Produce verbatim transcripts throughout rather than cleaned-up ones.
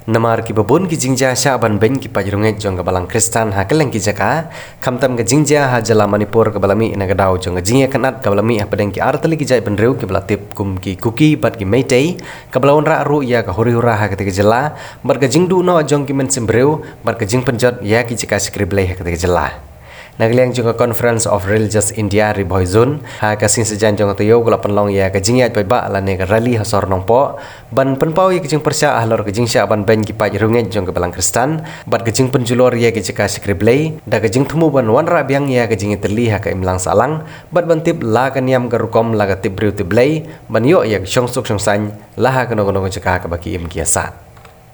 Namar kiba bun ki jingjia shah ban beiñ ki paid riewngeit jong ka Balang Khristan ha kylleng ki jaka, khamtam ka jingjia ha jylla Manipur kaba la mih na ka daw jong ka jingïakynad kaba la mih hapdeng ki artylli ki jaitbynriew kiba la tip kum ki Kuki bad ki Meitei, kaba la wanrah ruh ïa ka huri hura ha katei ka jylla, bad ka jingduh noh jong ki mynsiem briew, bad ka jingpynjot ïa ki jaka shakri Blei ha katei ka jylla. Na ka liang jong ka Conference of Religious India Ri Bhoi Zone, ha ka sngi Saitjaiñ jong ka taïew ka la pynlong ïa ka jingïaid paidbah lane ka rally ha sor Nongpoh, ban pynpaw ïa ka jingpyrshah halor ka jingshah ban beiñ ki paid riewngeit jong ka Balang Khristan, bad ka jingpynjulor ïa ki jaka shakri Blei, da ka jingthmu ban wanrah biang ïa ka jingïatylli ha ka imlang sahlang, bad ban tip la ka niam ka rukom la ka tip briew tip Blei, ban ïoh ïa ka shongsuk shongsaiñ, la ha kano kano ka jaka kaba ki im ki ïasah.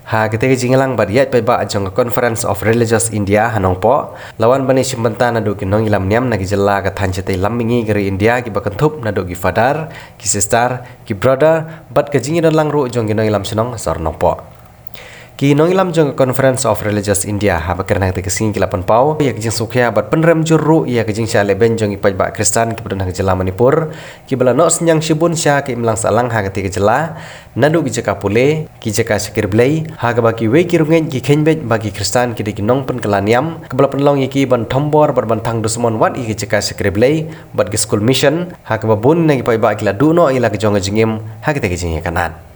Ha katei ka jingïalang bad ïaid paidbah jong ka Conference of Religious India ha Nongpoh, la wan ban ïashim bynta naduh ki nongïalam niam na ki jylla ka thaiñ shatei lam mihngi ka ri India kiba kynthup naduh ki Father, ki Sister, ki Brother, bad ka jingïadon lang ruh jong ki nongïalam shnong ha sor Nongpoh. Ki nongïalam jong ka Conference of Religious India haba kren ha katei ka sngi ki la pynpaw ïa ka jingsngewkhia bad pynrem jur ruh ïa ka jingshah lehbeiñ jong ki paidbah Khristan kiba don ha ka jylla Manipur, kiba la noh synñiang shibun sha ka imlang sahlang ha katei ka jylla, naduh ki jaka pule, ki jaka shakri Blei, ha kaba kiwei ki riewngeit ki kheiñ beit ba ki Khristan ki dei ki nongpynkylla niam, kaba la pynlong ïa ki ban thombor bad ban thang dusmon wat ïa ki jaka shakri Blei, bad ki skul mission, ha kaba bun na ki paidbah ki la duh noh ïa la ka jong ka jingim ha katei ka jingïakynad.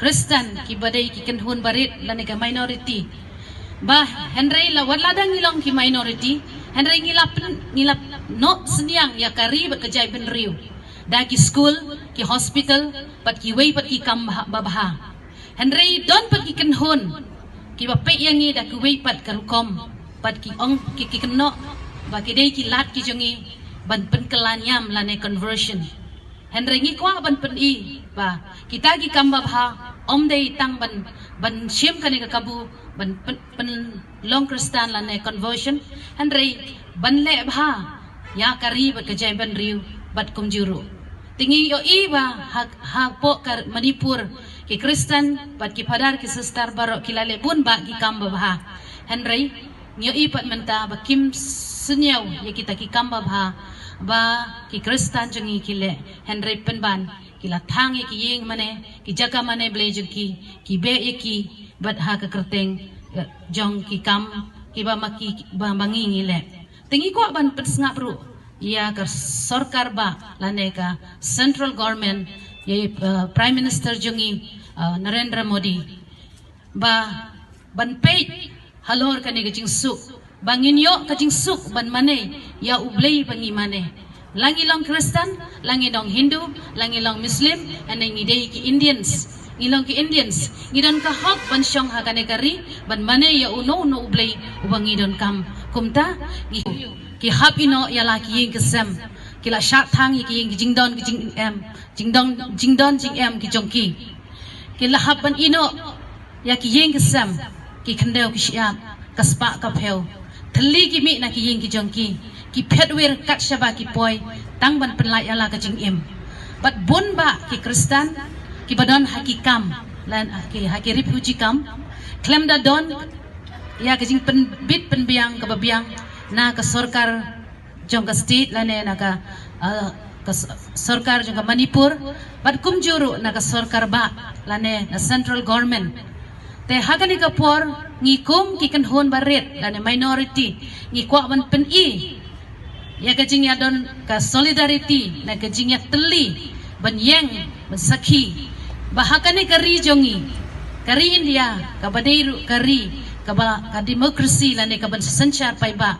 Khristan kiba dei ki kynhun barit lane ka minority. Ba hynrei la wat lada ngi long ki minority, hynrei ngi la pyn-, ngi la noh synñiang ïa ka ri bad ka jaitbynriew. Da ki skul, ki hospital, bad kiwei pat ki kam bha, babha. Hynrei don pat ki kynhun kiba peit ïa ngi da kiwei pat ka rukom, bad ki ong ki, ki kynnoh ba ki dei ki lad ki jong ngi ban pynkylla niam lane conversion. Hynrei ngi kwah ban pyni ba kita ki kam babha ym dei tang ban, ban shim kane ka kabu ban pyn, pynlong Khristan lane conversion, hynrei ban leh bha ïa ka ri bad ka jaitbynriew bad kumjuh ruh. Te ngi ïohi ba ha, hapoh ka Manipur, ki Khristan bad ki phadar ki sister baroh ki la leh bun bah ki kam babha. Hynrei ngi ïohi pat mynta ba kim sniew ïa kita ki kam babha ba ki Khristan jong ngi ki leh. Hynrei pynban ki la thang ïa ki ïing mane, ki jaka mane blei jong ki, ki beh ïa ki bad ha ka kyrteng, eh, jong ki kam kiba ma ki, ba ma ngi ngi leh. Te ngi kwah ban pynsngap ruh ïa ka sorkar bah lane ka central government, ïa, eh, Prime Minister jong ngi, eh, Narendra Modi, ba ban peit halor kane ka jingsuk, ba ngin ïoh ka jingsuk ban mane ïa U Blei ba ngi mane. La ngi long Khristan, la ngi long Hindu, la ngi long Muslim, lane ngi dei ki Indians. Ngi long ki Indians, ngi don ka hok ban shong ha kane ka ri, ban mane ïa uno uno U Blei uba ngi donkam. Kumta ngi, ki hap ïehnoh ïa la ki ïing ki sem, ki la shah thang ïa ki ïing ki jingdon ki jingem, jingdon, jingdon jingem ki jong ki. Ki la hap ban ïehnoh ïa ki ïing ki sem, ki khyndew ki shyiap, ka spah ka phew. Thylli ki mih na ki ïing ki jong ki, ki phet wir kat shaba ki poi, tang ban pynlait ïa la ka jingim. Bad bun bah ki Khristan kiba don ha ki kam, lane ha ki, ha ki refugee camp, khlem da don ïa ka jingpynbit pynbiang kaba biang na ka sorkar jong ka state lane na ka, ah, ka s-, sorkar jong ka Manipur, bad kumjuh ruh na ka sorkar bah lane na central government. Te ha kane ka por ngi kum ki kynhun barit lane minority ngi kwah ban pyni ïa ka jingïadon, ka solidarity, na ka jingïatylli ban ïeng ban sakhi ba ha kane ka ri jong ngi, ka ri India, kaba dei ruh ka ri kaba ka democracy lane kaban synshar paidbah,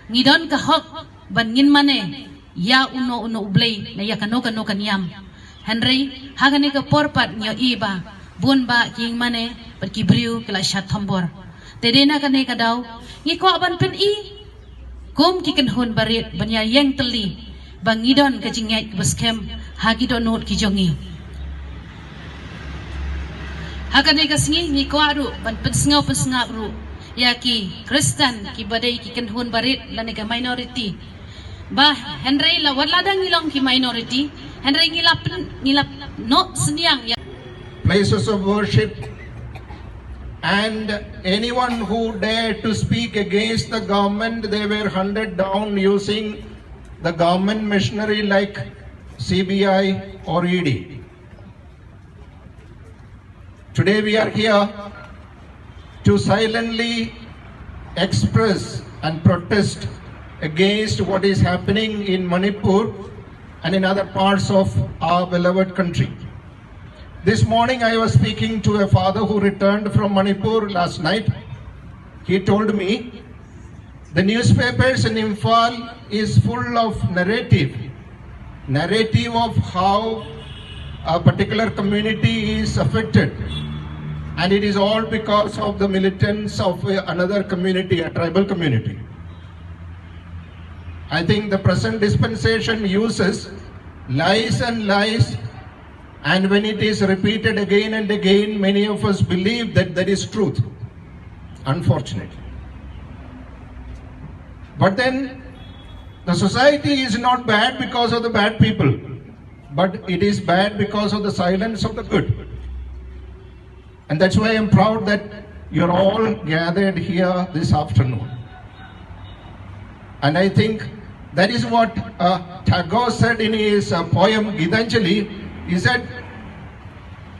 ngi don ka hok ban ngin mane ïa uno uno U Blei na ïa kano kano ka niam. Hynrei ha kane ka por pat ngi ïohi ba bun bah ki ïing mane bad ki briew ki la shah thombor. Te dei na kane ka daw ngi kwah ban pyni kum ki kynhun barit ban ïa ïeng tylli ba ngi don ka jingngeit kaba skhem ha ki dohnud ki jong ngi. Ha kane ka sngi ngi kwah ruh ban pynsngew pynsngap ruh ïa ki Khristan kiba dei ki kynhun barit lane ka minority. Ba hynrei la wat lada ngi long ki minority, hynrei ngi la pyn, ngi la noh synñiang ïa places of worship, and anyone who dared to speak against the government, they were hunted down using the government machinery like C B I or E D. Today we are here to silently express and protest against what is happening in Manipur and in other parts of our beloved country. This morning I was speaking to a father who returned from Manipur last night. He told me the newspapers in Imphal is full of narrative, narrative of how a particular community is affected, and it is all because of the militants of a, another community, a tribal community. I think the present dispensation uses lies and lies, and when it is repeated again and again, many of us believe that that is truth, unfortunately. But then, the society is not bad because of the bad people, but it is bad because of the silence of the good. And that's why I'm proud that you're all gathered here this afternoon. And I think that is what, uh, Tagore said in his, uh, poem Gitanjali. He said,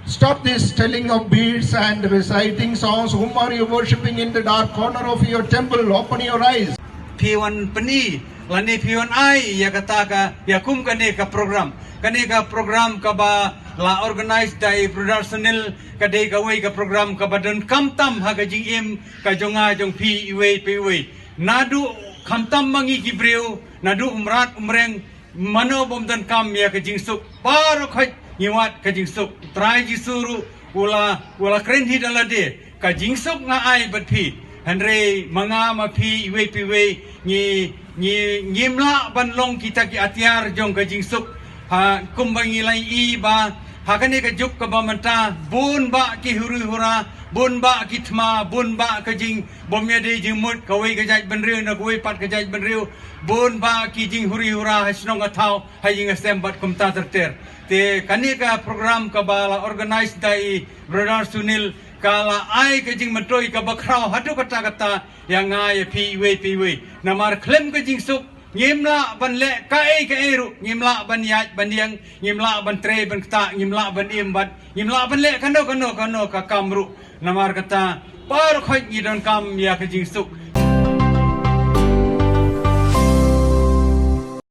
"Stop this telling of beads and reciting songs. Whom are you worshipping in the dark corner of your temple? Open your eyes." Phi wan pyni lane phi wan ai ïa kata ka, ïa kum kane ka program. Kane ka program kaba la organize da i Brother Sunil, ka dei kawei ka program kaba donkam tam ha ka jingim ka jong nga jong phi iwei pa iwei. Naduh khamtam ma ngi ki briew, naduh u mrad u mreng, Mano bym donkam ïa ka jingsuk? Baroh khoit ngi wad ka jingsuk. Trai Jisu ruh u la, u la kren hi da lade, ka jingsuk nga ai bad phi. Hynrei ma nga ma phi iwei pa iwei ngi, ngi, ngim lah ban long kita ki atiar jong ka jingsuk. Ha, kumba ngi la ïohi ba ha kane ka juk kaba mynta, bun bah ki huri hura, bun bah ki thma, bun bah ka jing bym ïadei jingmut, kawei ka jaitbynriew na kawei pat ka jaitbynriew, bun bah ki jinghuri hura ha shnong ha thaw, ha ïing ha sem bad kumta ter ter. Te kane ka program kaba la organize da i Brother Sunil ka la ai ka jingmyntoi kaba khraw haduh katta katta ïa nga ïa phi iwei pa iwei. Namar khlem ka jingsuk ngim lah ban leh kaei kaei ruh, ngim lah ban ïaid ban ïeng, ngim lah ban trei ban ktah, ngim lah ban im bad ngim lah ban leh kano kano kano ka kam ruh. Namar kata baroh khoit ngi donkam ïa ka jingsuk.